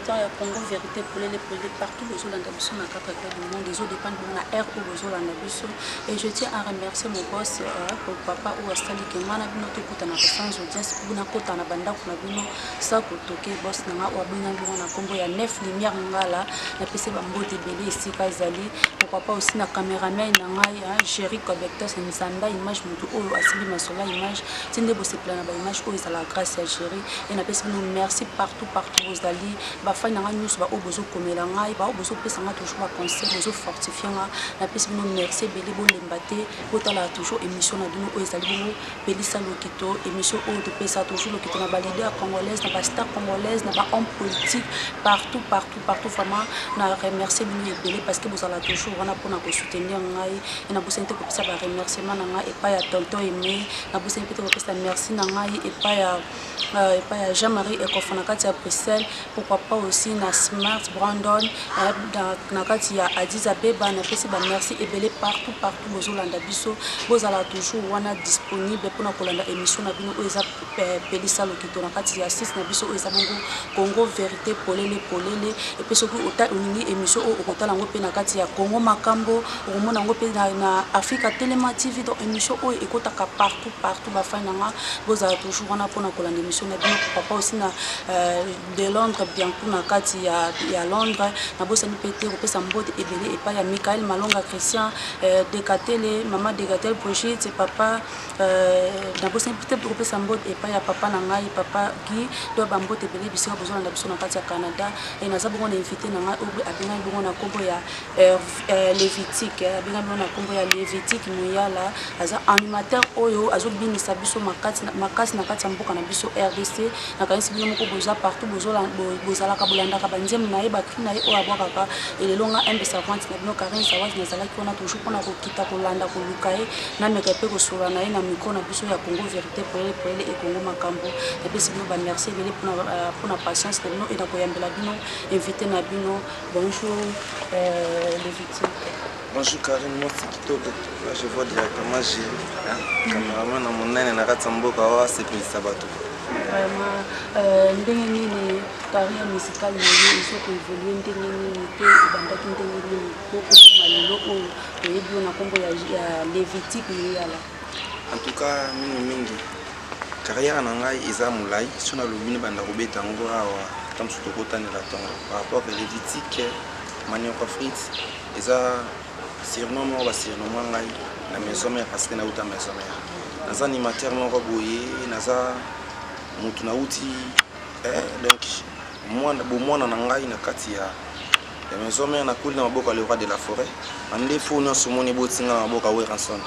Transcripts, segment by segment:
Téléspectateurs ya Congo Vérité Polele Polele partout bozolanda biso na quatre coins du monde, ezodépendre bongo na heure oyo bozolanda biso. Et je tiens à remercier mon boss, papa oyo asali ke ngai na bino tokutanaka sans audience, nakota na bandako na bino sa kotoke. Boss na ngai oyo abengami bongo na nkombo ya Nef Lumière Ngala, napesi bambote ebele esika ezali. Pourquoi pas aussi na cameraman na ngai Jerry Cobectos Nzanda image, motu oyo asimbi masolo ya image ti nde bosepela na baimage oyo ezalaka grâce ya Jerry. E napesi bino merci partout partout bozali, bafani na ngai nyonso, baoyo bozokomela ngai, baoyo bozopesa ngai toujours baconseil, bozofortifie nga, napesi bino merci ebele. Bolemba te, botalaka toujours émission na bino oyo ezali bongo Pelisa Lokito, émission oyo topesa toujours lokito na baleader congolaise, na bastar congolaise, na bahomme politique partout partout partout. Vraiment na remercier bino ebele parce que bozala toujours wana mpona kosoutenir ngai. E nabosani te kopesa baremerciement na ngai epai ya tonton Aimé, nabosani mpe te kopesa merci na ngai epai ya Jean-Marie Ekofa na kati ya Bruxelles, pourquoi pas aussi na Smart Brandon na kati ya Addis Abeba. Napesi bamerci ebele partout partout bozolanda biso. Bozala toujours wana disponible mpona kolanda émission na bino oyo eza Pelisa Lokito na kati ya site na biso oyo eza bongo Congo Vérité Polele Polele. Epe soki olingi émission oyo, okotala yango mpe na kati ya Congo Makambo, okomona yango mpe na Afrika Telema TV. Donc émission oyo ekotaka partout partout. Bafani na nga, bozala toujours wana mpona kolanda émission na bino. Papa aussi na de Londres, Bianco na kati ya Londres, nabosani mpe te kopesa mbote ebele epai ya Michael Malonga, Christian Dekatele, mama Dekatele Brigitte, papa. Nabosani mpe te kopesa mbote epai ya papa na ngai, papa Guy. Do bambote ebele bisika bozolanda biso na kati ya Canada. E naza bongo na invité na ngai oyo abengami bongo na nkombo ya Lévitique, abengami bongo na nkombo ya Lévitique Moyala. Aza animateur oyo azobinisa biso makasi na kati ya mboka na biso RDC. Nakanisi bino moko boza partout, bozalaka bolandaka banzembo na ye, bacri na ye oyo abwakaka. Elelo nga mbe savante na bino Karine Sawati nazalaki wana toujours mpona kokita kolanda koluka ye, nameka mpe kosolola na ye na micro na biso ya Congo Vérité Polele Polele e Congo Makambo. Napesi bino bamerci ebele mpona patience na bino e na koyambela bino invité na bino. Bonjour Lévitique. Bonjour Karine, mwasi kitoko. Là je vois directement Jerry, cameraman na monene na kati ya mboka oyo asepelisa bato. Vraiment, ndenge nini carrière musicale na yo ezokoévolue? Ndenge nini mpe ebandaki? Ndenge nini po okoma lelo oyo toyebi yo na nkombo ya Lévitique Moyala? En tout cas, mingimingi carrière na ngai eza molai. So nalobi banda kobeta yango awa, ta mosusu tokotanela ntongo. Par rapport à Lévitique Manioko Frite, eza surnom moko basurnomma ngai na maison mère parce que nauta maison mère. Naza animateur moko boye, naza motu nauti, donc bomwana na ngai na kati ya maison mère, nakoli na maboko ya le roi de la forêt. Mandefu nyonso omoni ebotinga na maboko ya Werrason.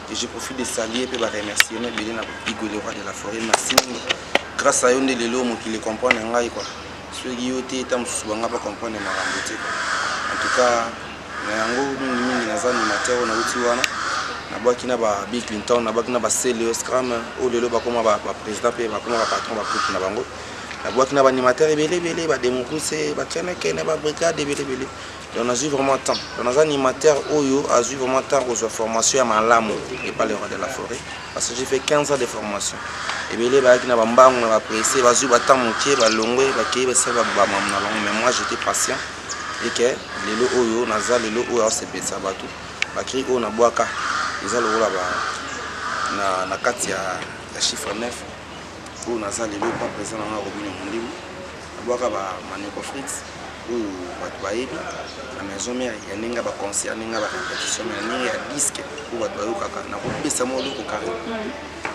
Et je profite de saluer mpe baremerciement ebele na Igwe, le roi de la forêt. Merci mingi, grâce à yo nde lelo mokili comprendre ngai quoi. Soki yo te, ta mosusu banga bacomprendre makambo te quoi. En tout cas, na yango mingimingi naza animateur oyo nauti wana, nabwaki na ba Bill Clinton, nabwaki na baceleo Scram oyo lelo bakoma baprésident mpe bakoma bapatron bagroupe na bango. Nabwaki na baanimateur ebele ebele, bademokuse, bakenekene, babrigade ebele ebele. Donc nazwi vraiment temps. Donc naza animateur oyo azwi vraiment temps kozwa formation ya malamu epa le roi de la forêt, parce que j'ai fait 15 ans de formation. Ebele bayaki na bambangu na bapresse, bazwi batemps moke, balongwe, bakei, basali bamamu na bango. Mais moi, j'étais patient et que lelo oyo naza, lelo oyo aosepelisa bato. Bacri oyo nabwaka eza lokola na kati ya chiffre 9 oyo naza lelo pa président nanga Robino Mondibu. Nabwaka bamanioko frites oyo bato bayebi na maison mère, ya ndenge ya baconcert, ndenge ya barépétition, ya ndenge ya disque oyo bato bayokaka. Nakopesa mwa eloko carré.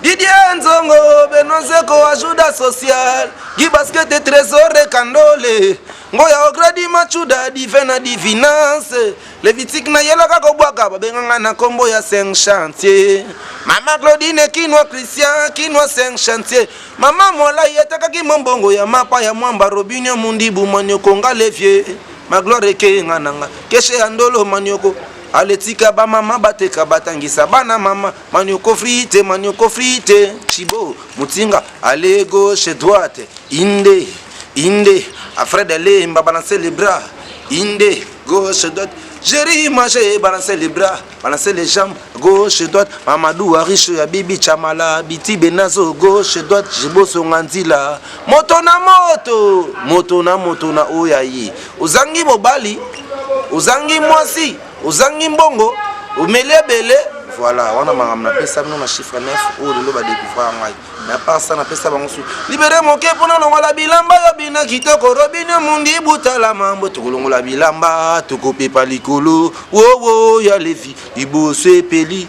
Didier Nzongo, Benozeko, ajuda social, Guy Basket, Trésor Kandole, Ngoya Ogradi Machuda, Divin na Divinance, Lévitique nayelaka kobwaka, babenganga na nkombo ya 5 chantier. Mama Claudine Kinwa, Christian Kinwa, 5 chantier. Mama Mwalai atakaki mombongo ya mapa ya mwamba. Robinio Mundibu, Manioko nga levier. Magloire ekenga nanga keshe ya ndolo manioko aletika bamama bateka batangisa bana. Mama Manioko frite, manioko frite, Chibo Mutinga, ale gauche, droite, inde inde, Alfred Lemba, balancer les bras, inde. Gauche, droite. Jerry manger, balancer les bras, balancer les jambes, gauche, droite. Mamadou Arish, ya Bibi Chamala, Biti Benazo, gauche, droite. Jiboso Nganzila. Moto na moto, moto na moto na oya ye. Ozangi mobali, ozangi mwasi, ozangi mbongo, omeli ebele. Voilà, wana makambo napesa bino na chiffre 9 oyo lelo badécouvrir ngai. Mais à part ça, napesa bango su libere moke mpona longola bilamba. Yo bina kitoko, Robinho Mundi butala mambo. Tokolongola bilamba, tokopepa likolo wowo ya levi liboso epeli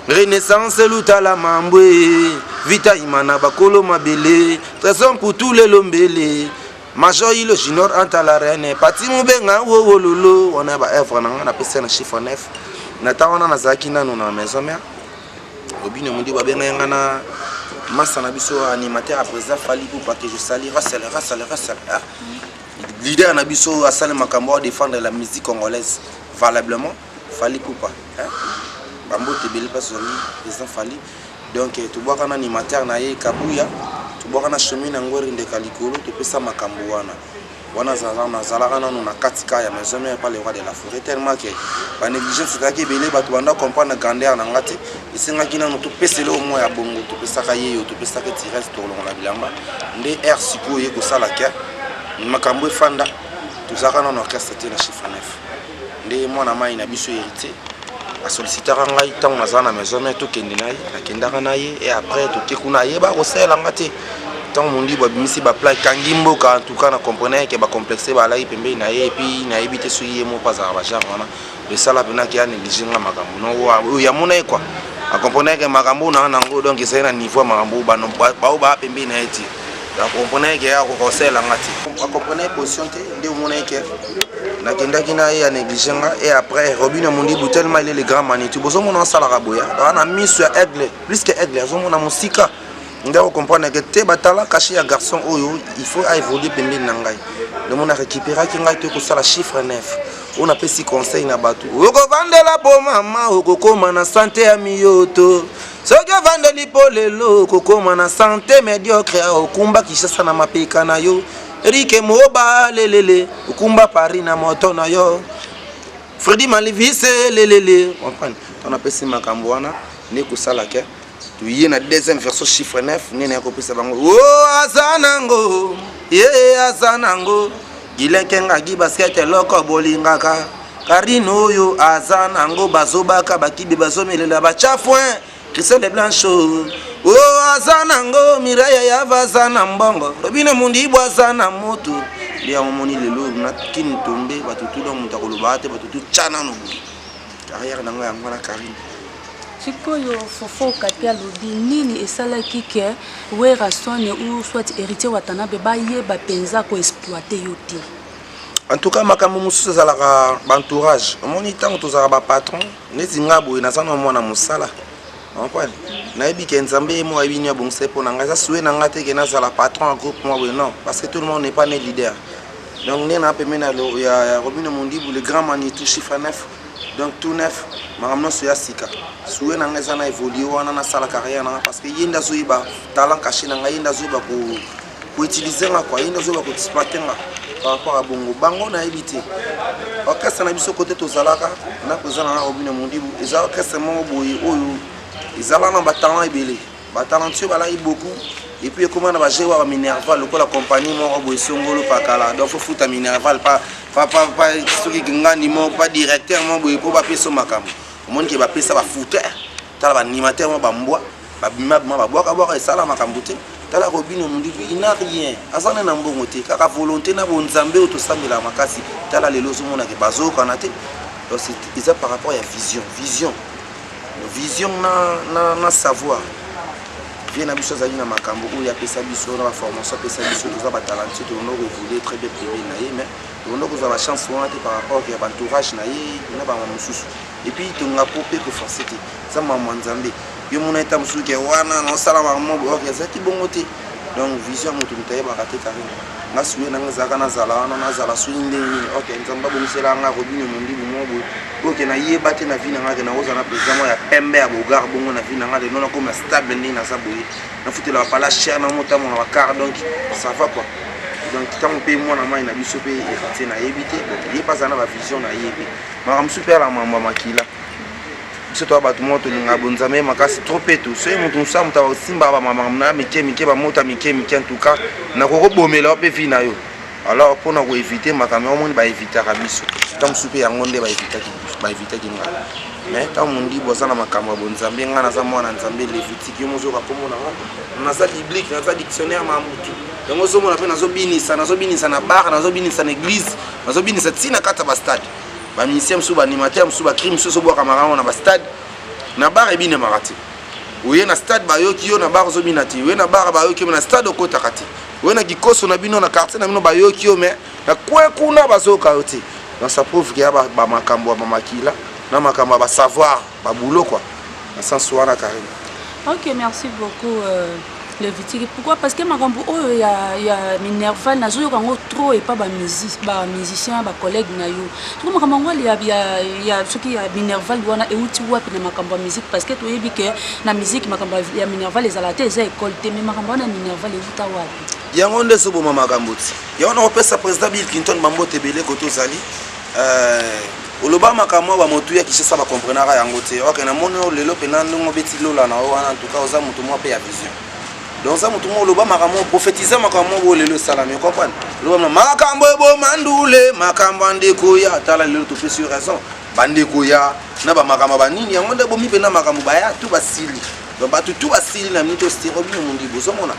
renaissance lutala mambwe vita imana bakolo mabele trésor mputu lelo mbele Major Ilo Junior anta la reine Pati Mubenga wowo lolo. Wana ba œuvre na nga napesa na chiffre 9. Na ntango wana nazalaki nano na maison mère. Robinho Mundi babengai nga na masa na biso animateur ya président Fally Ipupa, que je salue, Russell, Russell, Russell, ah. Leader na biso asali makambo a défendre la musique congolaise valablement, Fally Ipupa, hein? Bambote ebele place ozali, président Fally. Donc tobwaka na animateur na ye Kabuya, tobwaka na chemin na Ngweri ndeka likolo. Topesa makambo wana wana nazalaka nano na kati ka ya maison mère par le roi de la forêt, tellement que banégligence ezalaki ebele. Bato banda comprendre grandeur na nga te. Esengaki nano topesele o mwa ya bongo. Topesaka ye yo, topesaka tirese, tokolongola bilamba nde aire. Sikoyo ye kosala ke makambo efanda. Tozalaka nano orchestre te na chiffre 9. Nde mwana mai na biso Héritier asollicitaka ngai ntango nazala na maison mère. Tokende na ye, nakendaka na ye et après toke kuna. Ayeba kosalela nga te. Ntango Mondibo abimisi baplan ekangi mboka, en tout cas na comprenait ke bacomplexe balaki pembeni na ye. Et puis nayebi te soki ye moko azalaka bagenre wana. Esala mpenaki anéglige nga makambo oyo yamona ye quoi. Acomprenait ke makambo oyo naa nango, donc ezali na niveau ya makambo bao baa pembeni na ye te. Acomprenait ke akoka kosalela nga te, acomprenait position te. Nde omona ye ke nakendaki na ye, anéglige nga. Et après Robinho Mondibu, tellement il est le grand Manitou, bozomona asalaka boya aa na miso ya aigle, plus que aigle, azomona mosika. Nde akocomprendre ke te, batala cachet ya garçon oyo, il faut aévolue pembeni na ngai. Ndomona récupéraki ngai to kosala chiffre 9 oyo. Napesi conseil na bato: okovandela po mama, okokóma na santé ya miyoto. Soki ovandeli mpo lelo, okokóma na santé médiocre. Okumba Kinshasa na mapeka na yo, Rike Moba lelele, okumba Paris na moto na yo, Fredi Malivise lelele. Comprendre to napesi makambo wana nde kosala ke toye na deuxième version chiffre 9. Nde naye kopesa bango o aza nango ye aza nango gilenkengaki basket eloko bolingaka Karine oyo aza nango. Bazobaka bakibi, bazomelela bachafoin Christian de Blanche o aza nango, Miraya Yava aza na mbongo, Robinho Mundibu aza na moto. Nde yango moni lelo na kini tombe bato tu. Donc moto akolobaka te, bato tu tya nano boye carrière na ngai yango wana, Karine. Sikoyo Fofo Okapi alobi nini esalaki ke Werrason ou soit Héritier Watanabe bayeba mpenza koexploite yo te? En tout cas, makambo mosusu ezalaka baentourage. Omoni, ntango tozalaka bapatron neti nga boye, naza na mwana mosala, comprendre. Nayebi ke Nzambe ye moko ayebi nini abongisa mpo na ngai. Eza souhait na ngai te ke nazala patron ya groupe moko boye, non, parce que tout le monde n'est pas né leader. Donc nde na pembeni ya Robinho Mondibu, le grand Manitou, chiffre 9, donc tout neuf, makambo nyonso ya sika. Souhait na ngai eza na évolue wana, nasala carrière na ngai, parce que ye nde azoyeba talent caché na ngai, ye nde azoyeba koutiliser nga quoi, ye nde azoyeba koexploite nga par rapport à bongo. Bango nayebi te. Orchestre na biso kote tozalaka na président na nga Robinho Mondibu, eza orchestre moko boye oyo ezala na batalent ebele, batalentueux balaki beaucoup. Et puis ekóma na baje wa baminerval lokola compagnie moko boye songolo pakala. Donc faut futa minerval pa soki ngandi moko pa directeur moko boye mpo bapesa makambo. Omoni ke bapesa bafuter, tala baanimateur moko bambwa babima bima babwakabwaka, esala makambo te. Tala Robinho Mundibu, il n'a rien, aza ne na mbongo te, kaka volonté na bonzambe oyo tosambelaka makasi. Tala lelo ozomonake bazokana te. Donc eza par rapport ya vision, vision, vision na savoir vie na biso. Azali na makambo oyo apesa biso na baformation apesa biso. Toza batalentueux, tokondo koévolue très bien pembeni na ye, mais tokondo kozwa bachance wana te par rapport ya baentourage na ye na bama mosusu. Et puis tonga po mpe koforce te, eza makambo ya Nzambe. Yo mona eta mosusu ke wana naosala makambo ok, ezalaki bongo te. Donc vision ya moto, moto ayebaka te. Karine, nga souhait nanga ezalaka nazala wana, nazala soki ndenge nini. Ok, Nzambe abongisela nga Robinho Mondibu moko boye oke nayeba te na vie na nga ke nakozala na président moko ya pembe ya bogar bongo na vie na nga. Lelo nakoma stable ndenge naza boye, nafutela bapala cher na motambo na bacar, donc ça va quoi. Donc ntango mpe mwana mai na biso mpe Héritier, nayebi te. Bon, ye mpe aza na bavision na ye mpe makambo mosusu mpe ala mambo ya makila. Biso toya bato moko tolingaka bonzambe makasi trop mpe to soki moto mosusu moto akosimbaka bamakambo na mike mike, bamota mike mike, en tout cas nakokobomela yo mpe vie na yo. Alors mpona koéviter makambo yango, omoni, baévitaka biso. Ntango mosusu mpe yango nde baévitaki ngai. Mais ntango Mondibu aza na makambo ya bonzambe, ngai naza mwana Nzambe lévitique. Yo mozoka kombo na nga, naza biblique, naza dictionnaire mamutu. Yango ozomona mpe nazobinisa na bar, nazobinisa na église, nazobinisa ntina kati ya bastade. Bamusicien mosusu, baanimateur mosusu, bacri mosusu ozobwaka makambo na bastade, na bar ebinemaka te. Oye na stade, bayoki yo, na bar ozobina te. Oye na bar, bayoki yo, na stade okotaka te. Oye na kikoso na bino, na quartier na bino, bayoki yo, mais na coin kuna bazoyoka yo te. Donc ça prouve que ya bamakambo ya bamakila na makambo ya basavoir baboulot quoi, na sens wana, Karine. Ok, merci beaucoup, Lévitique. Pourquoi? Parce que makambo oyo ya minerval, nazoyoka yango trop epa bamusicien, bacollègue na yo. Soko makambo yango ya soki ya minerval wana euti wapi na makambo ya musique? Parce que toyebi ke na musique makambo ya minerval ezala te, eza école te. Mais makambo wana ya minerval euta wapi? Yango nde ezoboma makambo ti yango. Nakopesa président Bill Clinton bambote ebele kote ozali. Oloba makambo oyo, bamotu ya Kinshasa bakomprenaka yango te. Ok, namoni oyo lelo mpena ndenge obeti lola na yo wana. En tout cas oza motu mwa mpe ya vision. Donc oza motu moko oloba makambo, prophétise makambo oyo lelo esalami. Ocomprendre? Oloba makambo eboma ndule, makambo ya ndeko ya tala lelo topesi yo raison. Bandeko ya na bamakambo banini, yango nde bomi mpena makambo. Baya tu basili. Donc bato tu basili na minute ostiro bino Mondibu. Ozomona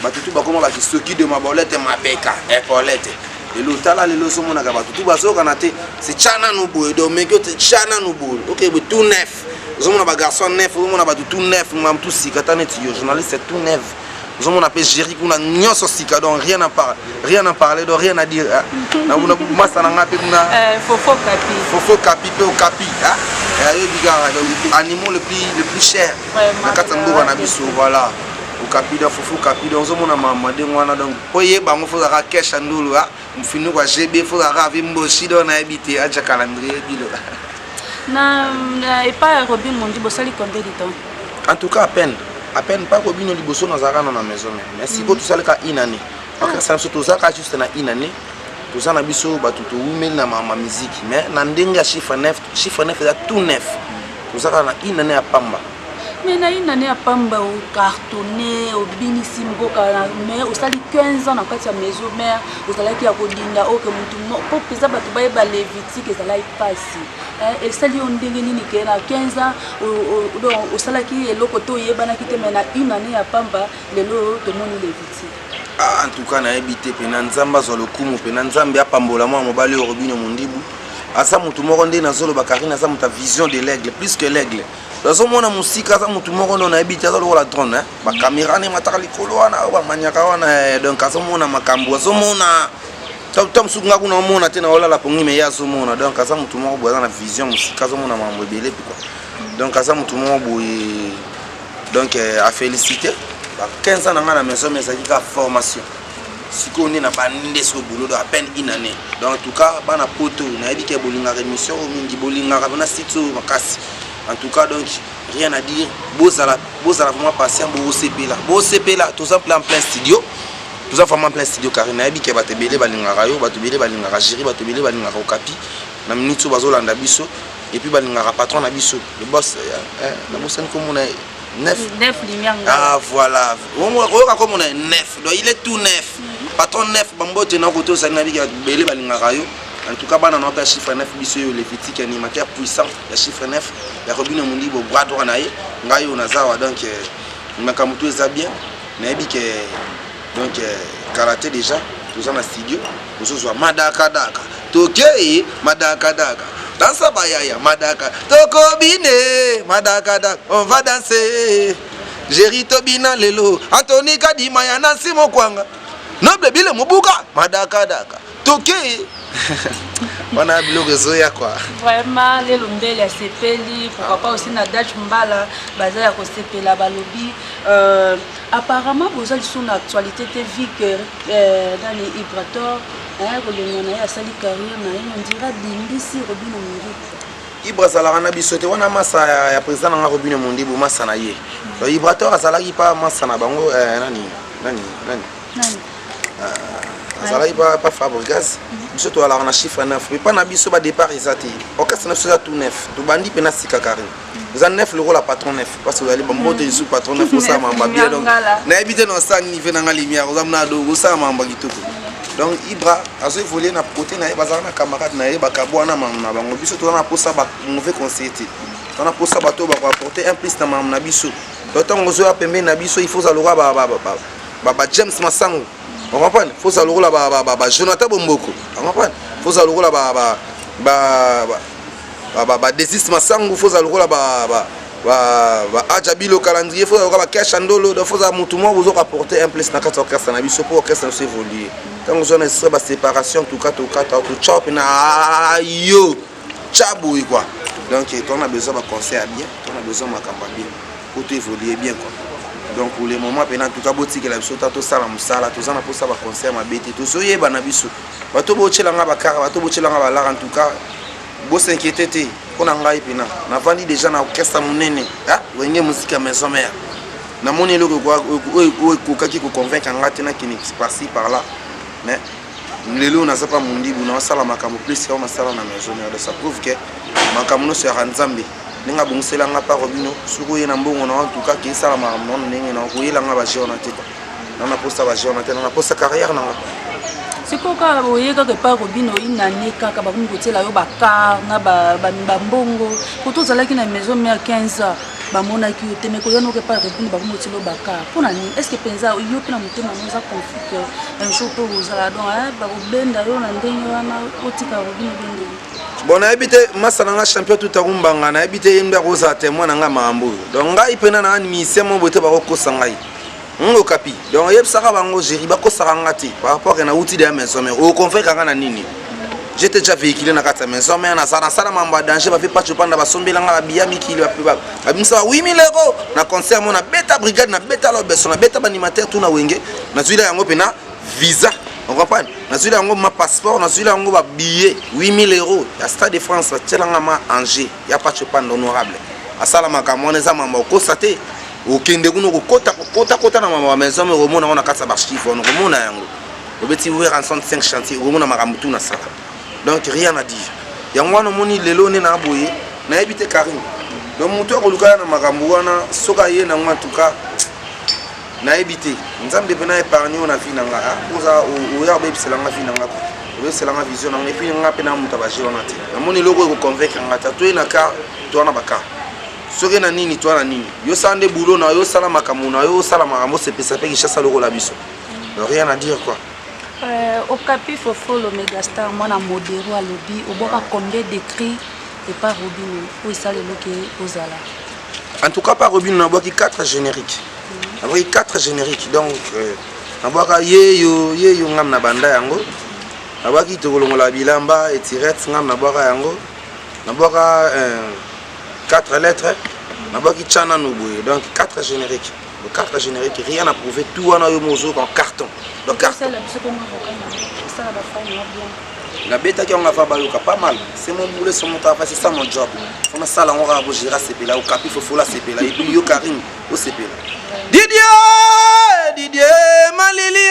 bato tu bakoma bakisoki de mabolete, mabeka epolete. Lelo tala, lelo ozomonaka bato tu bazokana te. Se tya nanu boye, donc meki ote tya nanu boye. Ok, boye tout neuf. Ozomona bagarçon neuf, ozomona bato tout neuf, makambo tout sika. Ta neti yo journaliste, tout neuf. Ozomona mpe géri kuna, nyonso sika. Donc rien à parler, rien à parler, donc rien à dire. Masa na nga mpe kuna. Fofo Kapi. Fofo Kapi mpe, Okapi ayebi kaka, donc animaux le plus cher na kati ya mboka na biso. Voilà, Okapi. Donc Fofo Kapi, donc ozomona mama ndenge wana. Donc po yeba yango, fozalaka kesha ndulu mofinuku ya gb, fozalaka avi mboshi. Donc nayebi te, aja calendrier bilo. Na epai ya Robin Mondi, bosali combien de temps? En tout cas à peine, à peine. Pa kobino liboso nazalaka na maison mère, mais sikoyo tosalaka une année. Bakasa biso tozalaka juste na une année. Toza na biso bato towumeli na mama musique, mais na ndenge ya chiffre 9, chiffre 9 eza tout neuf. Tozalaka na une année ya pamba. Mais na une année ya pamba ocartonne, obinisi mboka. Mais osali 15 ans na kati ya maison mère, ozalaki ya kodinda oke motu mpo mpenza bato bayeba Lévitique ezalaki mpasi. Esali yo ndenge nini ke na 15 ans donc osalaki eloko te, oyebanaki te, mais na une année ya pamba lelo tomoni Lévitique? Ah, en tout cas nayebi te mpena. Nzambe azwa lokumu mpena, Nzambe apambola mwana mobali oyo Robino Mondibu. Aza motu moko nde nazoloba, Karine, aza moto ya vision de l'aigle, plus que l'aigle. Nazomona mosika. Aza motu moko ndo nayebi te, aza lokola drone, bacaméra nde mataka likolo wana oyo bamanyaka wana. Donc azomona makambo, azomona ta mosuku. Nga kuna omona te, na olala pongi, me ye azomona. Donc aza motu moko boye, aza na vision mosika, azomona makambo ebele mpe quoi. Donc aza motu moko boye. Donc afélicité. Ba 15 ans na ngai na maison, mais ezalaki kaka formation. Sikoyo nde na bandi nde sikoyo boulot, donc à peine une année. Donc en tout cas bana poto, nayebi ke bolingaka émission oyo mingi, bolingaka mpena site oyo makasi. En tout cas, donc rien à dire. Bozala, bozala vraiment patient, bosepela, bosepela. Toza plein, plein studio, toza vraiment plein studio. Karine, nayebi ke bato ebele balingaka yo, bato ebele balingaka Géri, bato ebele balingaka Okapi na minute oyo bazolanda biso. Et puis balingaka patron na biso, le boss, nabosani komona, neuf. Neuf lumière. Ah voilà, oyoka komona neuf. Donc il est tout neuf, patron neuf. Bambote na kote ozali na biki, bato ebele balingaka yo. En tout cas bana na mpe ya chiffre 9, biso oyo Lévitique, animateur puissant ya chiffre 9 ya Robino Mondibo, bras droit na ye, ngai oyo naza awa. Donc makambo to eza bien. Nayebi ke donc kala te déjà toza na studio, tozozwa madakadaka, tokei madakadaka, dansa bayaya madaka, tokobine madakadaka, on va danser. Géri tobina lelo, Antony Kadima ya Nansi Mokwanga, Noble Bile Mobuka, madakadaka, tokei wana, biloko ezoya quoi. Vraiment lelo mbele asepeli. Pourquoi pas aussi na Dach Mbala, baza ya kosepela. Balobi apparemment boza lisusu na actualité te, vu que nani, Ibrator kolongwa na ye, asali carrière na ye, on dirait alimbisi Robino Mondibu. Ibra azalaka na biso te wana, masa ya président nanga Robino Mondibu, masa na ye. Donc Ibrator azalaki pa masa na bango, nani nani nani? Nani? Azalaki pa Fabregas. Biso toalaka na chiffre 9, mais mpa na biso badépart eza te. Orchestre na biso eza tout neuf, tobandi mpe na sika. Karine eza neuf lokola patron neuf, parce que ozali bambote lisusu patron neuf, osala mambo bien. Donc nayebi te na osala nini ve nanga lumière, oza mna do osala mambo ya kitoko. Donc Ibra azo évolue na côté na ye, bazala na camarade na ye, bakabwana mambo na bango. Biso toza na posa ba mauvais conseiller te, toza na posa bato oyo bakoapporter un plus na mambo na biso. Donc ntango ozoya pembeni na biso, il faut ozala lokola ba James Masango, ocomprendre? Faut ozala lokola ba Jonathan Bomboko, ocomprendre? Faut ozala lokola ba Desis Masangu, faut ozala lokola ba Aja Bilo calendrier, faut ozala lokola ba Ndolo. Donc faut ozala motu moko bozoka apporter un plus na kati ya orchestre na biso, mpo orchestre na biso évolue. Ntango oza na esprit baséparation, tuka tokata totya mpena yo tya boye quoi. Donc toza na besoin baconseil ya bien, toza na besoin makambo ya bien po to évolue bien quoi. Donc pour le moment mpena, en tout cas, botikela biso ta tosala mosala. Toza na mposa baconseil mabe te, tozoyeba na biso. Bato botyelanga bakara, bato botyelanga balara, en tout cas bos'inquiéter te mpo na ngai. Mpena navandi déjà na orchestre monene Wenge Musica Maison Mère. Namoni eloko oyo ekokaki koconvaincre nga te nakende par-ci par-là, mais lelo naza pa mondibu, naosala makambo plus oyo nasala na Maison Mère. Donc ça prouve que makambo nyonso yaka Nzambe ndenge abongiselanga paro bino. Soki oye na mbongo na, en tout cas keesala makambo nano ndenge na koyelanga baje wana te. Nana posa baje wana te, nana posa carrière nanga. Sikoyo kaka oye kaka epai Robino, inane kaka bakomi kotiela yo bacar na bambongo. Po tozalaki na Maison Mère 15 ans, bamonaki yo te, mais koya noka epai Robino, bakomi kotiela yo bacar. Mpo na nini? Est ce que mpenza yo mpe na motema no oza confus que un jour mpe ozala donc bakobenda yo na ndenge wana, otika Robino mpe ndenge? Bon, nayebi te. Masa na nga champion tutakumbanga, nayebi te ye nde akozala témoin na ngai makambo oyo. Donc ngai mpena na musicien mo boye te bakokosa ngai ngokapi. Donc oyebisaka bango géri bakosaka nga te par rapport ke nauti de ya Maison Mère. Oconvaincre nga na nini? J'étais déjà véhiculé na kati ya Maison Mère, nasala mambo ya danger. Bafe pacho panda, basombelanga babiya mikili, babimisaka 8000 euros na concert mo. Nabeta brigade, nabeta lobeso, nabeta baanimateur tu na Wenge. Nazwila yango mpena visa, ocomprendre? Nazwila yango ma passeport, nazwila yango babillet 8000 euros ya Stade de France, batielanga ma Angers ya pacho panda. Honorable asala makambo wana, eza mambo okosa te. Okende kuna kokota kokota na mambo ya Maison Mère, okomona yango na kati ya baarchive wana, okomona yango. Obeti Werrason 5 chantier, okomona makambo tu nasala. Donc rien à dire. Yango wana omoni lelo nde na boye, nayebi te Karine. Donc motu akoluka ya na makambo wana, soki aye nango, en tout cas nayebi te. Nzambe mpena épargne oyo na vie na nga. Oza oya obebiselanga vie na nga, obebiselanga vision na nga. Et puis nga mpe na moto abaje wana te. Namoni eloko oyo ekoconvaincre nga te. Toye na car, toa na bacar, soki na nini, toa na nini. Yo sala nde boulot na yo, osala makambo na yo, osala makambo osepesa mpe Kinshasa lokola biso. Rien à dire quoi. Okapi Fofolo Megastar, mwana modero, alobi obwaka combien de cris epa Robino oyo esala eloki ozala? En tout cas par Robino nabwaki 4 générique, nabwaki 4 générique. Donc nabwaka yeyo yeyo ngam na banda yango, nabwaki tokolongola bilamba etirette ngam, nabwaka yango, nabwaka 4 lettres, nabwaki tya nano boye. Donc 4 générique, 4 générique, rien à prouver. Tout wana yo mozoka en carton, donc carton. Nabetaki yango afa bayoka pas mal. C'est mon boulot, c'est mon travail, c'est ça mon job. Fo nasala yango kaka bogéra sepela. Okapi Fofola sepela, et puis yo Karine osepela. Didier, Didier Malilie,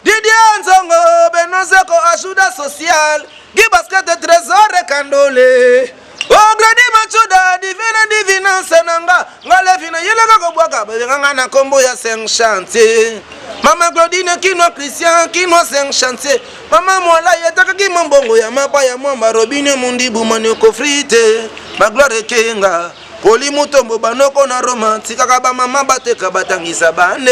Didier Nzongo Benozeko, ajuda social Gi Basket, Trésor Kandole, Ogradi Machuda, Divine Divinance nanga nga levi na yelaka kobwaka babenganga na nkombo ya cinq chantier. Mama Claudine Kinwa, Christian Kinwa, cinq chantier. Mama Mwala yetakaki mombongo ya mapa ya mwamba. Robine Mundibu, Manioko Frite, Magloire Ekenga, Poli Mutombo, banoko na Roma. Tikaka bamama bateka, batangisa bane.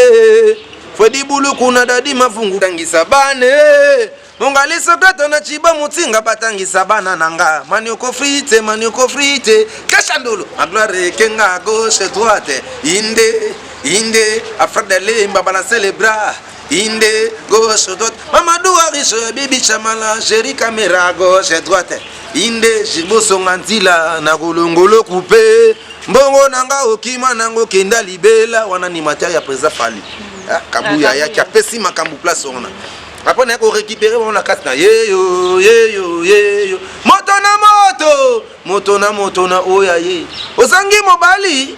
Fredi Buluku na Dadi Mavungu, tangisa bane. Mongali Sokrato na Ciba Mutsinga, batangisa bana na nga. Manioko Frite, Manioko Frite, Kashandolo, Magloire Ekenga, gauche droite, inde inde, Afrada Lemba, balance les bras, inde, gauche droite. Mamadou Ariche, Bibi Chamala, Jerry Camera, gauche droite, inde. Jibosonga nzila na kolongolo coupe mbongo na nga, okima nango kenda libela. Wana animateur ya président Fali Kabuya ayaki, apesi makambo place wana. Après naye korécupérer bango na kati na yeyo yeyo yeyo, moto na moto, moto na moto na oyo aye. Ozangi mobali,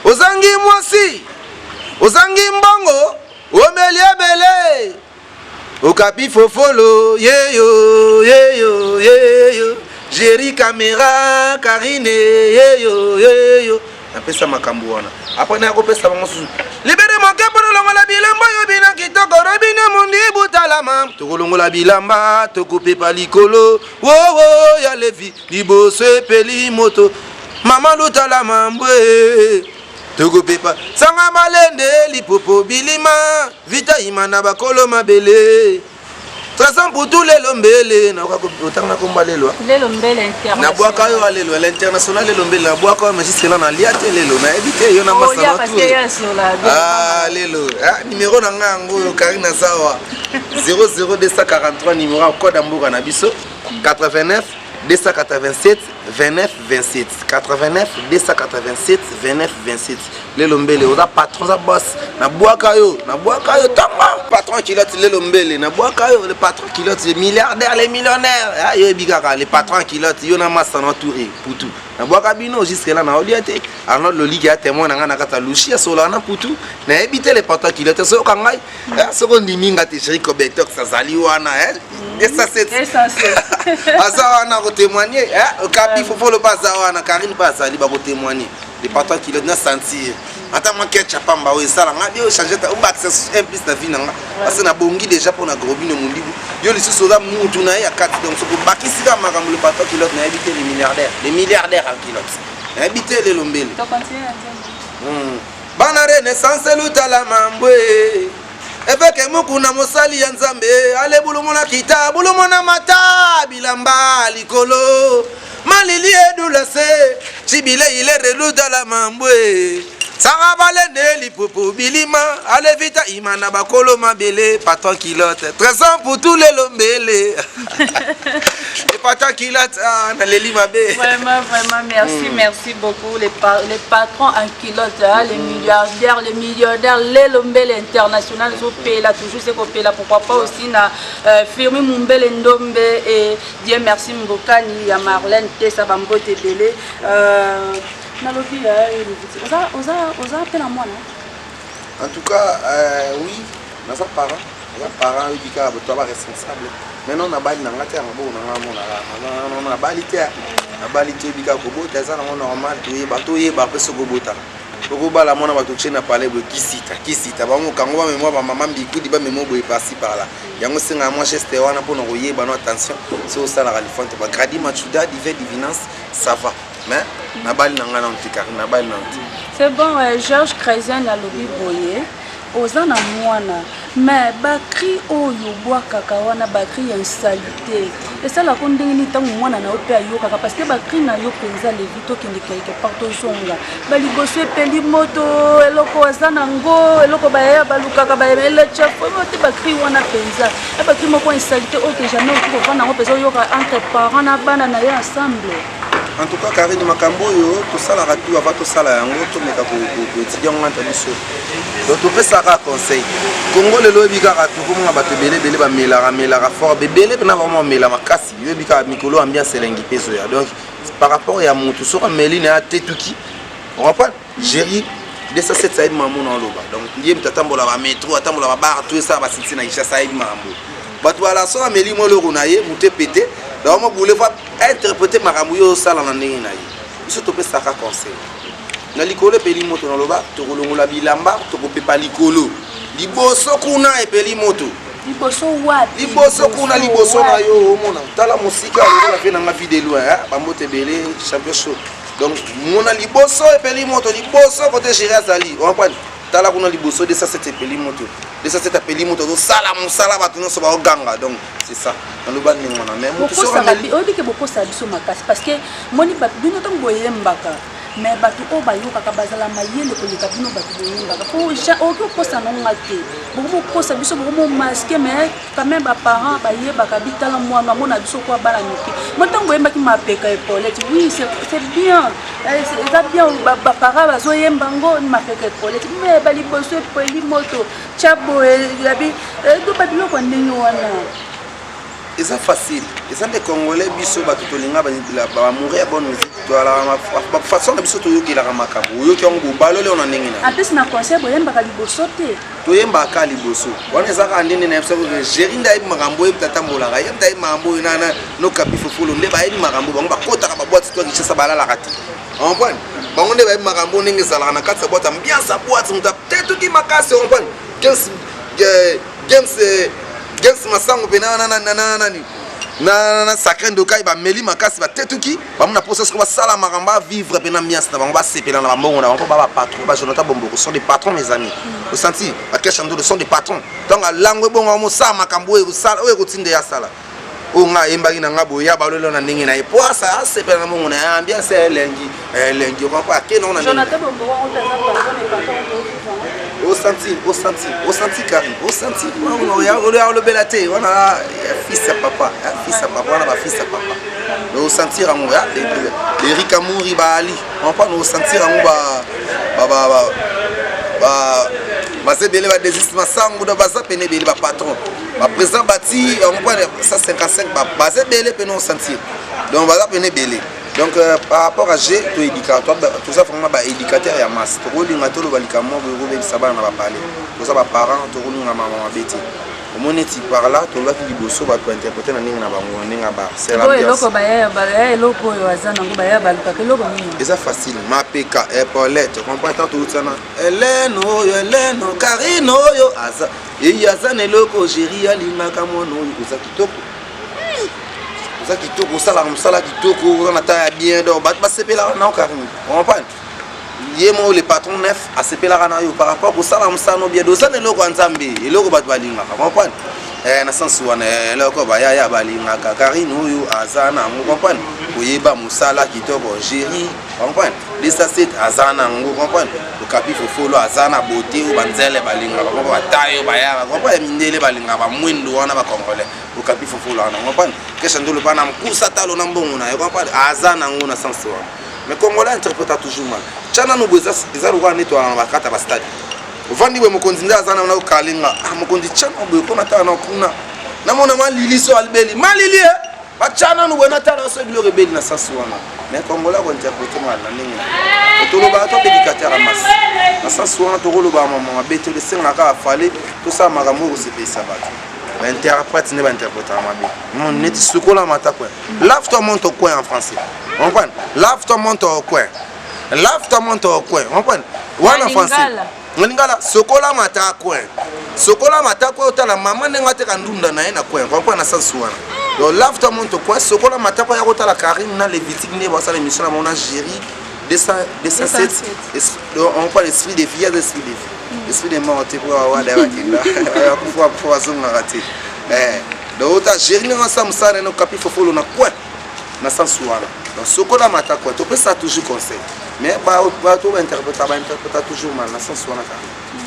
ozangi mwasi, ozangi mbongo, omeli ebele. Okapi fofolo yeyo yeyo yeyo Jerry Camera Karine yeyo yeyo napesa makambo wana apres naya kopesa bango susu libere moke mpo nalongola bilamba oyo bina kitoko robine mundi butalama tokolongola bilamba tokopepa likolo wowo ya levi liboso epeli moto mama lutalama mbwe tokopepa sanga malende lipopo bilima vita ima na bakolo mabele Trésor Mputu lelo mbele otanga komba lelo lelo mbele nabwaka yo lelo l'international lelo mbele nabwaka yo mais jusque là nalia te lelo nayebi te yo na oh, masana ah, lelo ah, numéro na ngai yango oyo Karine Azawa 00243 numéro ya code ya mboka na biso 89 287 29 27 89 287 29 27 lelo mbele oza patron oza boss nabwaka yo nabwaka yo tanga patron culotte lelo mbele nabwaka yo le patron culotte le milliardaire le millionnaire ah, yo yebi kaka le patron culotte yo na masa na toure putu nabwaka bino jusque là naolia te arnold loliki ya témoin na ngai na kati ya lushi asolaka na putu nayebi te le patron culotte soyoka ngai eh, soki ondimi nga te chéri cobetox azali wana 207 eh, aza wana kotémoigne eh, okapi fofolo mpe aza wana karine mpe azali bakotémoigne le patron kilo na sentir ata mwa ketch pamba oyo esala nga bio change ta obakisa un plus na vie na nga parce que nabongi déjà mpo na grobino mondibu yo lisusu oza mutu na ye ya kati donc soki obakisi kaka makambo le patron kilote nayebi te le milliardaire le milliardaire en kilote nayebi te lelo mbele Bana Renaissance lutala mambwe Eveke mukuna mosali ya Nzambe ale bulumuna kita bulumuna mata bilamba likolo malili edula se cibile ile relutala mambwe sanga balende lipupu bilima ale vita imana bakolo mabele patron kilote trésor pour tous les lombele les patrons kilote ah, naleli mabe vraiment vraiment merci mm. merci beaucoup les, pa les patrons en culotte hein, les milliardaires les millionnaires lelo mbele international ezopela toujours se kopela pourquoi pas aussi na euh, firmi mumbele ndombe et dieu merci mbokani ya marlène tesa bambote ebele euh, nalobi euh, oza mpe na mwana en tout cas euh, oui naza parent naza parent oyebi kaka bato ba responsable maintenant nabali na nga te ya maboko na nga amonaka nabali te nabali te oyebi kaka kobota eza nango normal toyeba toyeba mpe soki obotaka okobala mwana bato tie na palais boye kisita kisita bango kango bamemwa bamama mbikudi bamemwa boye parci par là yango esengaka mwa geste wana mpona koyeba no attention soki osalaka lifante bagradi machuda divin divinance ça va mais nabali na ngai nano te kari nabali nano te c'est bon euh, georges crésin alobi boye Oza na mwana mais ba cri oyo obwakaka wana ba cri ya insalite esalaka yo ndenge nini ntango mwana na yo mpe ayokaka parce que ba cri na yo mpenza levi tokende quelque part tozonga baliboso epeli moto eloko aza na ngo eloko bayaya balukaka bayelechafo te ba cri wana mpenza ya ba cri moko insalite oyo ke jamais okoki kovanda yango mpenza oyoka entre parents na bana na ye ensemble. En tout cas Karine makambo oyo tosalaka tout avant tosala yango tomeka koétudie yango entre biso donc topesaka conseil kongo lelo oyebi kaka tokomona bato ebele ebele bamelaka melaka fort ebele mpena bango bamela makasi oyebi kaka mikolo ambiance elengi mpe ezoya donc par rapport ya motu soki ameli na ye atetuki ocomprendre géri 207 ayebi makambo na oloba donc ye moto atambola bametro atambola babar to esala basiti na kinshasa ayebi makambo bato bala soki ameli mwa eloko na ye moto epete donc mobule fa interprete makambo yo osala na ndenge na ye biso topesaka conseil na likolo epeli moto naloba tokolongola bilamba tokopepa likolo liboso kuna epeli moto liboso wapi liboso kuna liboso na yo omona tala mosika lokola vie na nga vie de loin bambote ebele champion show donc mona liboso epeli moto liboso kote géri azali oampani tala kuna liboso 207 epeli moto 207 apeli moto azosala mosala bato nyonso baoganga donc c'est ça naloba ndenge wana mais moto soki ameli oyebi ke bokosaka biso makasi parce que moni bino ntango boyembaka mais bato oyo bayokaka bazala mayele koleka bino bato boyembaka po okoki kokosa na nga te bokomokosa biso bokomomaske mais quand même baparent bayebaka bitala mwana amona biso kwa bana mike mo ntango boyembaki mapeka epolete oui c'est bien eh, eza bien baparent bazoyemba ngo mapeka epolete mais baliboso epeli moto tya boye yabi eh, do babiloko ya ndenge wana. Eza facile, eza nde Congolais. Biso bato tolinga baamoureux ya bonne musique, toalaka façon na biso, toyokelaka makambo. Oyoki yango, bobaloli na ndenge na En plus, na concert boyembaka liboso te. Toyembaka liboso wana, eza kaka ndenge na biso. Géri nde ayebi makambo oyo, tatambolaka ye, ayebi makambo oyo nokapi fofolo nde bayebi makambo. Bango bakotaka baboîte to Kinshasa, balalaka te, comprendre? Bango nde bayebi makambo ndenge ezalaka na kati ya boîte, ambiance ya boîte, moto atetuki makasi, comprendre? Games, Games, Games Masango mpe nani na Sacré Ndokai bameli makasi, batetuki bamona mposa. Soko basala makambo, bavivre mpe na ambiance na bango, basepela na bambongo na bango, mpo ba bapatron. Bajonathan Bomboko sont des patrons, mes amis. Osanti bakesha Ndolo sont des patrons. Donc alango ebongo mosala makambo oyo oyo ekotinda ye asala oyo nga ayembaki na nga boye, ya balolo na ndenge na ye, po asa asepela na mbongo na ye, ambiance ya elengi elengi, okompo ake nango na Jonathan Bomboko yango mpe aza patron, mais patron Osanti, osanti, osanti Karine, osanti olobela te wana ya fils ya papa, ya fils ya papa wana, bafils ya papa. Osentir yango, Erika Muri, baali comprendre, osentir yango, baza ebele, badesiste Masango, baza pene ebele, bapatron, baprésident bati yango mpo 155, baza ebele pene, osentir. Donc baza pene ebele. Donc par rapport à g toédika, toza vraiment baéducateur ya masse. Tokolinga toloba likambo moko ekobebisa bana na bapale. Toza baparent, tokolinga mama mabe te. Omoni neti par là tolobaki liboso, bato bainterpréter na ndenge na bango, na ndenge ya bar. Eloko baya, eloko oyo aza nango, baya balukaka eloko nini? Eza facile, mapeka, épaulette, comprend? Tant touti na Helene oyo, Helene Karine oyo aza eyi, aza na eloko Géri alingaka. Mwana oyo oza kitoko, oza kitoko, osalaka mosala kitoko, oza na ta ya bien. Donc bato basepelaka nao, Karine, comprendre? Ye moko le patron neuf asepelaka na yo par rapport kosala mosala no bien. Oza na eloko ya Nzambe, eloko bato balingaka, comprendre? Na sens wana, eloko bayaya balingaka, Karine oyo aza na yango, comprendre? Koyeba mosala kitoko, Géri, comprendre? 207 aza na yango, comprendre? Okapi Fofolo aza na beauté oyo banzele balingaka, comprendre? Batayo bayaka, comprendre? Mindele balingaka bamwindo wana, bacongolais. Okapi Fofolo wana, comprendre? Kesha Ndolo mpa na mokusa talo na mbongo na ye, comprendre? Aza na yango na sens wana. Mais Congolais interprète toujours mal. Tya nanu boye, eza lokola nde toala na bakata ya bastade. Ovandi boye, mokonzi nde aza na okalinga. Ah, mokonzi, tya nanu boye mpona tala na kuna, namona malili so alibeli malili e batya nanu boye, natala so biloko ebeli na sens wana. Mais Congolais akointerpréter mal na ndenge tolobaka. To éducateur ya masse na sens wana, tokolobaka mama mabe te. Esengaka afale tosala makambo oyo kosepelisa bato. Bainterprète nde bainterprétaka mabe. Neti sukola mata coin, lave toi monte au coin en français, comprendre? Lave toi monte au coin, lave toi monte au coin, comprendre wana français? Lingala, sokola mata coin, sokola mata coin. Otala mama ndenge ateka ndunda na ye na coin, comprendre? Na sens wana. Donc lave toi monte au coin, sokola mata coin. Ya kotala Karine na Lévitique nde basala émission na bango na Géri 207. On parle esprit de vie, ya esprit de vie, esprit de mort te, po wada bakenda akufa, po bazongaka te. Donc ota Géri ndenge asala mosala nene, okapi Fofolo na coin, na sens wana. Donc sokola mata coin, topesa toujours conseil, mais bato bainterpréta, bainterpréta toujours mal na sens wana. Kaka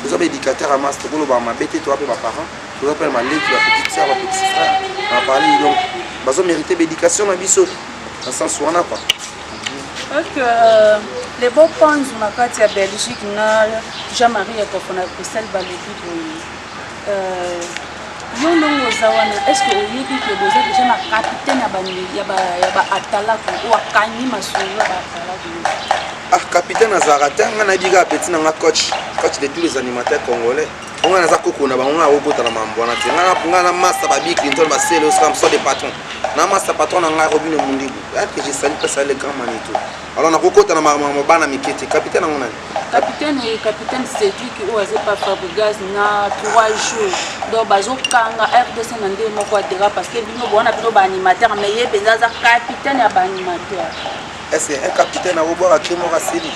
toza baéducateur ya masse, tokolobaka mabe te. Toza mpe baparent, toza mpe na maleki, bapetite sœur, bapetit frère na parli. Donc bazomérite baéducation na biso na sens wana, quoi. Ok, le beau Panzu na kati ya Belgique na Jean-Marie Ekofo na Bruxelles balobi boye: yo ndongo oza wana, est ce que oyebi ke boza déjà na capitaine ya baatalaku oyo akangi masolo ya baatalaku? Ah, capitaine azalaka te. Nga nayebi kaka petit na nga, coach, coach de tous les animateurs congolais. Onga naza koko na bango, nga akokota na mambo wana te. Nga na master babi Clinton, basele osika so de patron na master, patron na ngai Robino Mundibu que je salue, pesa le grand Manito. Alors nakokota na makambo bana mike te. Capitaine yango nani? Capitaine, capitaine Cédric oyo aza pa Fabregas na 3 jours. Donc bazokanga RDC na ndenge moko adera, parce que bino bowana, bino baanimateur, mais ye mpenza aza capitaine ya baanimateur. Est ce que un capitaine akobwaka cri moko asili?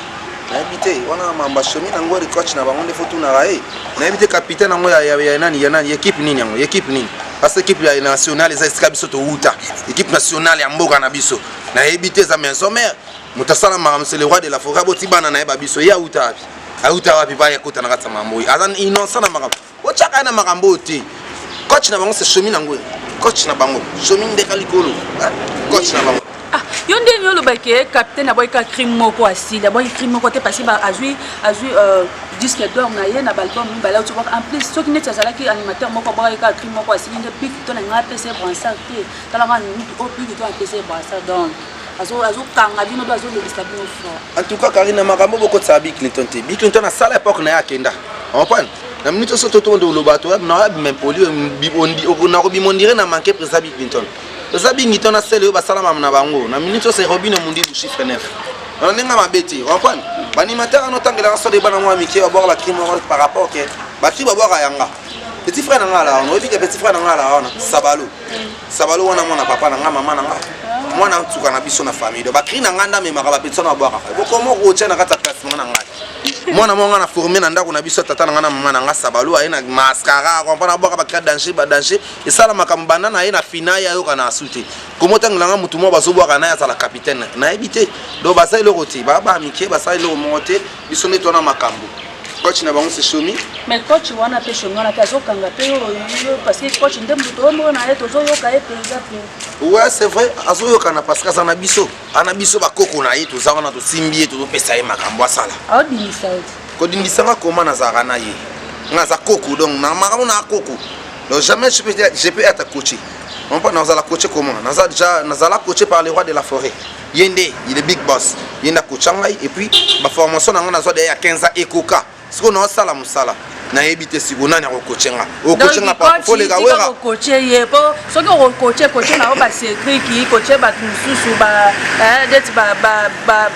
Nayebi te. Wana mamba shomi nango, coach na bango nde fo tunaka ye. Nayebi te capitaine yango ya nani, ya nani, équipe nini yango, équipe nini, parce que équipe ya nationale eza esika biso towuta, équipe nationale ya mboka na biso. Nayebi te, eza maison mère. Moto asala makambo, c'est le roi de la forêt. Aboti bana na ye babiso. Ye auta wapi? Auta wapi? Pa akota na kati ya makambo oyo, aza innocent na makambo otyaka ye na makambo oyo te. Coach na bango, c'est Shomi nango, coach na bango Shomi ndeka likolo, coach na bango. Ah, yo ndenge olobaki, capitaine aboyika crime moko asili, aboyaki crime moko te, parce azwi azwi. Disque d'or na ye na baalbum mibale auti bwaka. En plus, soki neti azalaki animateur moko, abwakaki kaka cri moko, asili nde Bill Clinton alinga apesa ye brassard te. Tala nga mutu oyo Bill Clinton apesa ye brassard, donc azokanga bino do, azolobisa bino fort. En tout cas, Karine, makambo bokotisaka Bill Clinton te. Bill Clinton asala époque na ye, akenda comprendre na minute oso totonde oloba to na bima poli nakobima, ondire na manque président Bill Clinton. Eza Bill Clinton asele oyo basala mama na bango na minute oso. Robino Mundibu, chiffre 9 na ndenge mabe te, comprendre baanimateur wana otangelaka so de bana mwa mike babwaka bacri moko par rapport ke bacri babwaka yanga. Petit frère na nga ala wana, oyebi ke petit frère na nga ala wana, Sabalo, Sabalo wana mwana papa na nga, mama na nga, mwana nsuka na biso na famille. Donc bacri na nga nde amemaka bapeti wana babwakaka bokoma kotia na kati ya classement na ngai. Mwana moko nga na forme na ndako na biso, tata na nga na mama na nga. Sabalo aye na mascara, comprendre, abwaka bacri danger, badanger esala makambo banda na ye na fina ye ayoka na asu te. Komo otangelanga motu moko bazobwaka na ye azala capitaine, nayebi te. Donc baza eloko te, baa mike, basala eloko moko te. Biso nde twana makambo, coach na bango c'est Shomi. Mais coach wana mpe, Shomi wana mpe azokanga mpe yo, parce que coach nde moto omona ye, tozoyoka ye mpenza mpe. Ouais, c'est vrai, azoyokana parce que aza na biso, ana biso bakoko na ye, toza wana, tosimbi ye, tozopesa ye makambo asala. Aodimisa ye te. Kodindisanga koma nazalaka na ye, nga aza koko, donc na makambo na koko. Donc jamais je peux être coaché. On nazala coaché comment? Naza déjà, nazala coaché par le roi de la forêt. Ye nde il est big boss, ye nde akocha ngai. Et puis baformation na ngai nazwa deya ya 15 ans ekoka. Sikoyo naosala mosala, nayebi te sikoyo nani akocoacher nga. Okocoacher nga foleka wera. Okocoacher ye po soki okocoacher, coacher na yo bacédrik, coacher bato mosusu neti,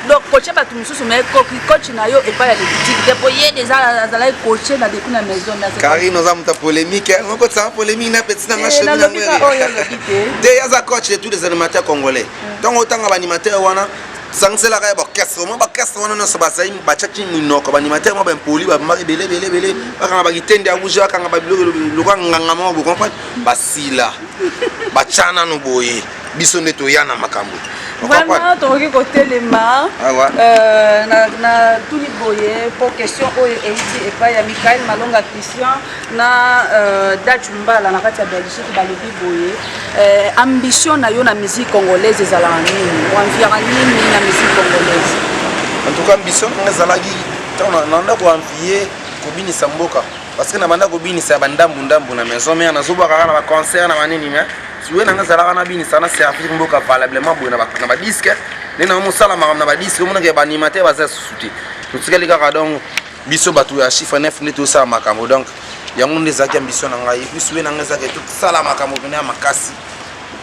donc coacher bato mosusu, mais coach na yo epai ya Levitique te, po ye déjà azalaki coach na depuis na maison. Karine, oza moto ya polémique, okotisaka polémique na petit nanga. Nalobi oyo olobi te. Te, aza coach de tous les animateurs congolais. Ntango otanga baanimateur wana, sangiselaka ya baorchestre mo, baorchestre wana nyonso bazali batiaki minoko. Baanimateur mo baimpoli babimaki ebele ebele ebele, bakanga bakitende ya rouge, bakanga babiloko lokwa nganga moko bocomprendre, basila batya nano boye. Biso nde toya na makambo. Vraiment, tokoki kotelema na tuni boye mpo question oyo euti epai ya Michael Malonga Christian na Dach Mbala na kati ya Belgique. Balobi boye: ambition na yo na musique congolaise ezalaka nini? Oenviaka nini na musique congolaise? En tout cas, ambition nanga ezalaki ntango nanda koenvier kobinisa mboka, parce que na banda kobinisa ya bandambu ndambu na maison mare, nazobwaka kaka na baconcert na banini, mais souhait nanga ezalaka nabinisa, na servir mboka valablement boye na badisque nde na mosala makambo na badisque. Omonaka ya baanimateur baza susu te, totikali kaka. Donc biso bato ya chiffre 9 nde tosala makambo. Donc yango nde ezalaki ambition na ngai. Et puis souhait na ngai ezalaki tosala makambo pene ya makasi,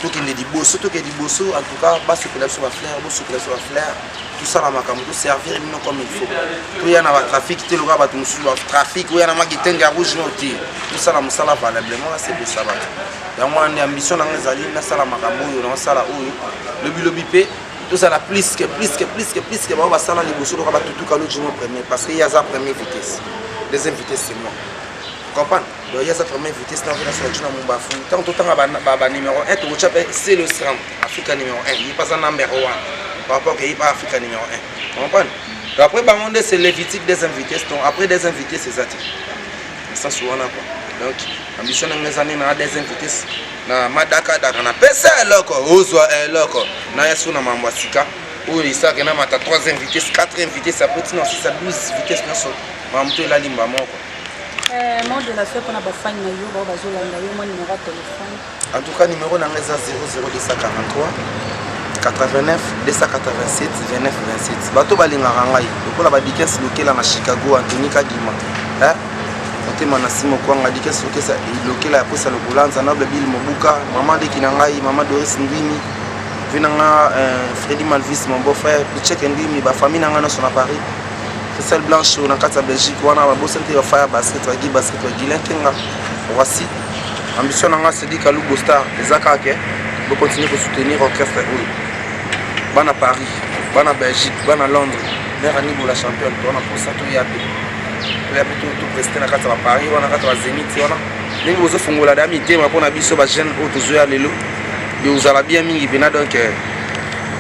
tokende liboso, tokende liboso. En tout cas, basopela biso bafleur, bosopela biso bafleur, tosala makambo, toservir bino comme il faut. Toya na batrafic te lokola bato mosusu batrafic oya na makitenge ya rouge no te. Tosala mosala valablement, asepesa bato. Yango wana nde ambition na ngai ezali, nasala makambo oyo naosala oyo lobilobi mpe tozala plus que plus que plus que plus que bao basala liboso, loka batutuka lojimo premier, parce que ye aza première vitesse, deuxième vitesse c'est moi, comprendre. Donc ye aza première vitesse na vena sona mumbafu. Ntango totanga banuméro 1, tokotya mpe c'est le 100 Africa numéro 1, ye mpe aza number 1 par rapport que ye mpe Africa numéro 1, comprendre. Donc après bango nde c'est Lévitique deuxième vitesse. Donc après deuxième vitesse eza te sens wana quoi. Donc ambition na ngai eza nini? Na deuxième vitesse na madakadaka, napesa eloko, ozwa eloko naya so na mambo ya sika oyo esaka na mata troisième vitesse, quatrième vitesse, après tina osisa 12 vitesse nyonso, makambo to elalimba moko. Mot de la fin mpona bafani na yo bao bazolanda yo, mwa numéro ya téléphone. En tout cas, numéro na ngai eza 00243 89 287 29 27. Bato balingaka ngai lokola badikes Lokela na Chicago, Antony Kadima, motema na nsima okwanga, dikes Lokela ya posa lokolanza, noble Bill Mobuka, mama leki na ngai, mama Doris Ndwimi, vi na nga Fredi Malvis, mon beau frère Picheke Ndwimi, bafamille na ngai nyonso na Paris, Christelle Blanche na kati ya Belgique wana, babosani te bafaya basket, bagi basket, bagilin Kenga Roissy. Ambition na nga Sedi Kalubo Star eza kaka ke bocontinue kosoutenir orchestre oyo. Bana Paris, bana Belgique, bana Londres, mare Anibola championne, towana mposa toya mpe, toya mpe toprester na kati ya baparis wana, kati ya bazénith wana. Ndenge bozofungola da mitema mpona biso bajeune oyo tozoya lelo, ekozala bien mingi mpena. Donc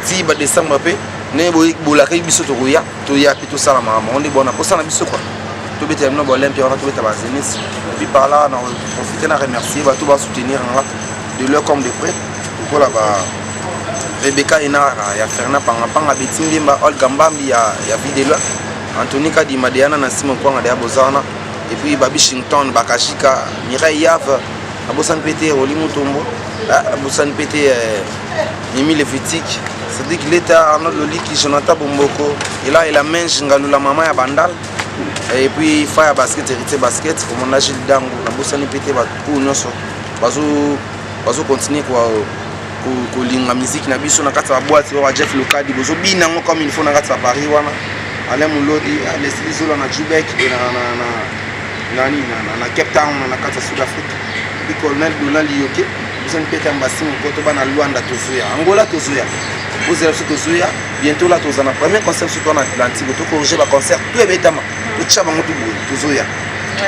ti badécembre mpe ndenge bolakaki biso, tokoya, toya mpe tosala makambo nde bona mposa na biso quoi. Tobetela bino baolympia wana, tobeta bazénith. Et puis par là na profite na remercier bato basoutenir nga de loin comme de près, lokola ba Rebecca Enara ya Fernand Pangapanga, Beti Ndemba, Olga Mbambi ya Vie de loin. Anthony Kadima Deyana na Simon Kwanga deya boza wana. Et puis Babi Shington, Bakashika, Mireille Yave, nabosani mpe te Roli Mutombo, nabosani mpe te Mimi Levitique, Cédric Leta, Arnold Loliki, Jonathan Bomboko, Ela Ela Menge Ngalula mama ya Bandal. Et puis Fire Basket, Héritier Basket, commandant Gilles Dango, nabosani mpe te bato oyo nyonso bazo bazo continuer kolinga musique na biso na kati ya baboite oyo ba Jeff Lokadi bozobina yango comme il faut na kati ya Paris wana. Alain Mulodi, Leslie Zola na Jubek et na Cape Town na kati ya Sud Afrique. Puis Colonel Donald Yoke, bozani mpe te Ambasi Mokoto bana Luanda tozoya, Angola tozoya. Bozela biso tozoya, bientôt là toza na premier concert surtout na Atlantique, to corriger ba concert tout ebetama, totya bango tout boye tozoya.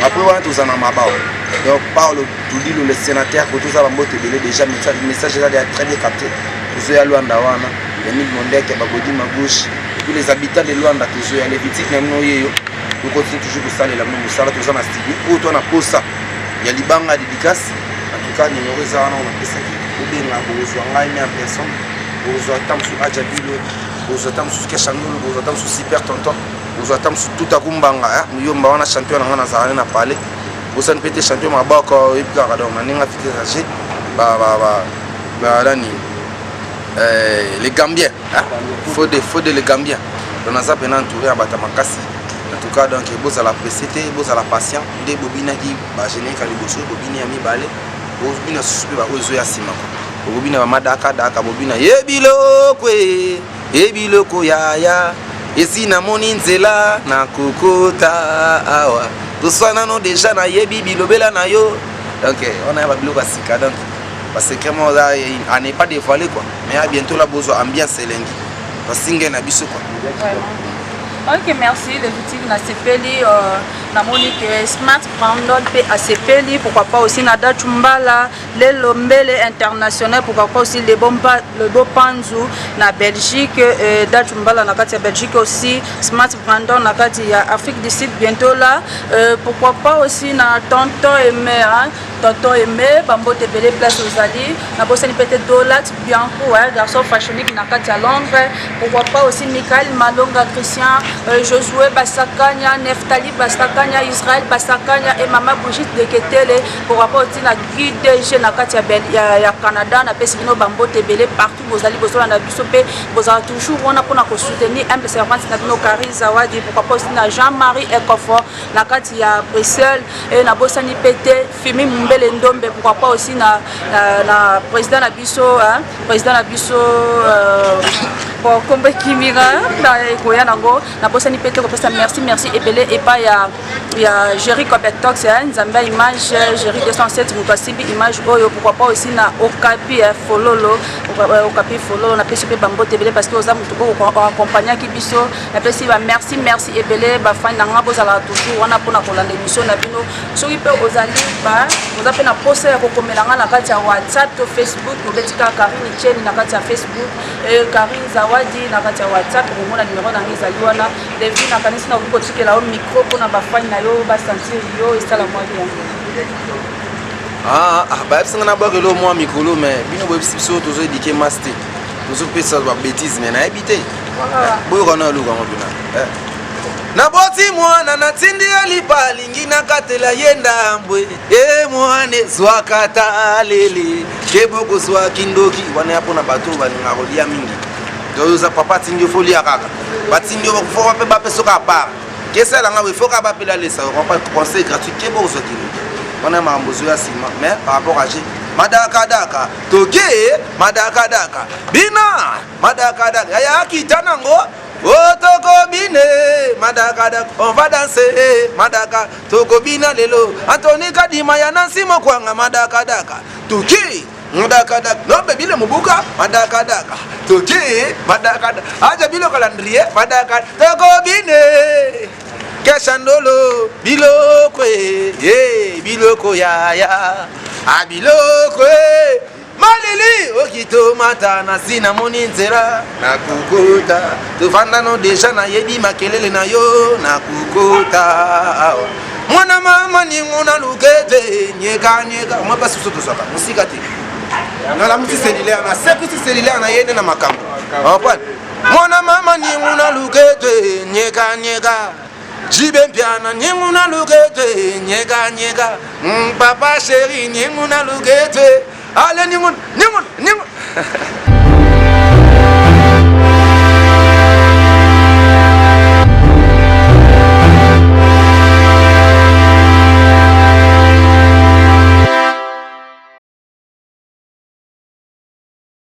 Après wana toza na mabao. Donc Paulo Tudilo le sénateur kotoza bambote ebele déjà message eza déjà très bien capté. Tozoya Luanda wana, Yannick Mondeke, Bagodi Magouche, et puis les habitants de Luanda tozoya Lévitique na bino yeyo. Tokontinue toujours kosalela bino mosala, toza na studio oyo to na posa ya libanga dédicace. En tout cas numéro eza wana napesaki, obenga bokozwa ngai mais en personne, bokozwa ata mosusu Adja Bilo, bokozwa ata mosusu Keshandolo, bokozwa ata mosusu Super Tonton, bokozwa ata mosusu Tuta Kumbanga Muyomba wana champion na ngai nazalani na palais. Bosani mpe te champion maboko oyebi kaka donc na ndenge afite age nani les Gambiens, Fode les Gambiens. Donc naza mpena entouré ya bato ya makasi. En tout cas donc bozala pressé te, bozala patient nde bobinaki bagénérique ya liboso, bobini ya mibale, bobina susu mpe baoyo ezoya nsima. Bobina bamadaka daka, bobina ye biloko ye biloko yaya esi namoni nzela na kokota awa toswanano déjà nayebi bilobela na yo. Donc on a babiloko ya sika, donc basecret moko à n'est pas dévoilé quoi, mais à bientôt la bozwa ambiance elengi basinge na biso quoi. Ok, merci Lévitique nasepeli, namoni ke Smart Brandon mpe asepeli, pourquoi pas aussi na Datu Mbala Lelo Mbele International, pourquoi pas aussi le Beau Panzu na Belgique, Datu Mbala na kati ya Belgique aussi, Smart Brandon na kati ya Afrique du Sud bientôt là, pourquoi pas aussi na Tonton Aimé, hein? Tonton Aimé bambote ebele place ozali. Nabosani mpe te Dolat Bianco, garçon fashionique na kati ya Londres, pourquoi pas aussi Michael Malonga Christian, Josué Basakanya, Neftali Basakanya, Israël Basakanya et Mama Brigitte Deketele, pourquoi pas aussi na Guy DG na kati ya Canada. Napesi bino bambote ebele partout bozali bozolanda biso mpe bozala toujours wana mpona kosoutenir humble servante na bino Karine Zawadi, pourquoi pas aussi na Jean-Marie Ekofo na kati ya Bruxelles, et nabosani mpe te Fimi Mumbele Ndombe, pourquoi pas aussi na président na biso, hein, président na biso, bon, kombo ekimira ekoya nango. Nabosani mpe te kopesa merci merci ebele epai ya Géri Copetox, Nzambe ya image, Géri 207 moto asimbi image oyo, pourquoi pas aussi na Okapi Fololo, Okapi Fololo napesi mpe bambote ebele parce que oza moto oyo oaccompagnaki biso. Napesi ba merci merci ebele. Bafani na nga, bozalaka toujours wana mpona kolanda émission na bino. Soki mpe ozali oza mpe na posa ya kokomela nga na kati ya WhatsApp to Facebook, obeti kaka Karine Cheni na kati ya Facebook, Karine Zawadi na kati ya WhatsApp, okomona numero na nga ezali wana. Levi, nakanisi nakoki kotikela yo micro mpona bafani na yo basentir yo, esala mwa bien. Bayebisanga na bwakelo mwa mikolo, mais bino boyebisi biso tozoéduquer masse te, tozopesa babêtises, mais nayebi te boyoka na oluka yango mpena. Naboti mwana, natindi ye lipa, alingi nakatela ye ndambwe e mwana ezwaka ta lele ke bokozwa kindoki wana ya mpona bato balingaka kolia mingi. Donc oza papa atindi yo, folia kaka, batindi yo fo mpe bapesoka apart kesalanga boye, fo kaka bapela lesa conseil gratuit ke bokozwa kindoki wana ya makambo ozoya nsima. Mais par rapport à g madakadaka toke madakadaka bina madakadaka yaya akita nango otokobine madakadaka, on va danser madaka, tokobina lelo. Antoni Kadima ya Nansi Mokwanga, madakadaka toke madakadaka nobe bile mobuka madakadaka toke madakadaka aja bilo calendrier madaka tokobine keshandolo biloko e biloko yaya a biloko e malili okitomata na si namoni nzela nakokota tovandano deja nayebi makelele na yo nakokota awa mwana mama ningo naluka ete nyekanyeka mwa mpasi biso tozwaka mosika te. Nalamuti cellulaire, nasekuti cellulaire na ye nde na makambo comprendre. Mwana mama ningu na lukete nyeka nyeka Jibe mpiana ningu na lukete nyeka nyeka Papa chéri ningu na lukete Ale ningu ningu ningu.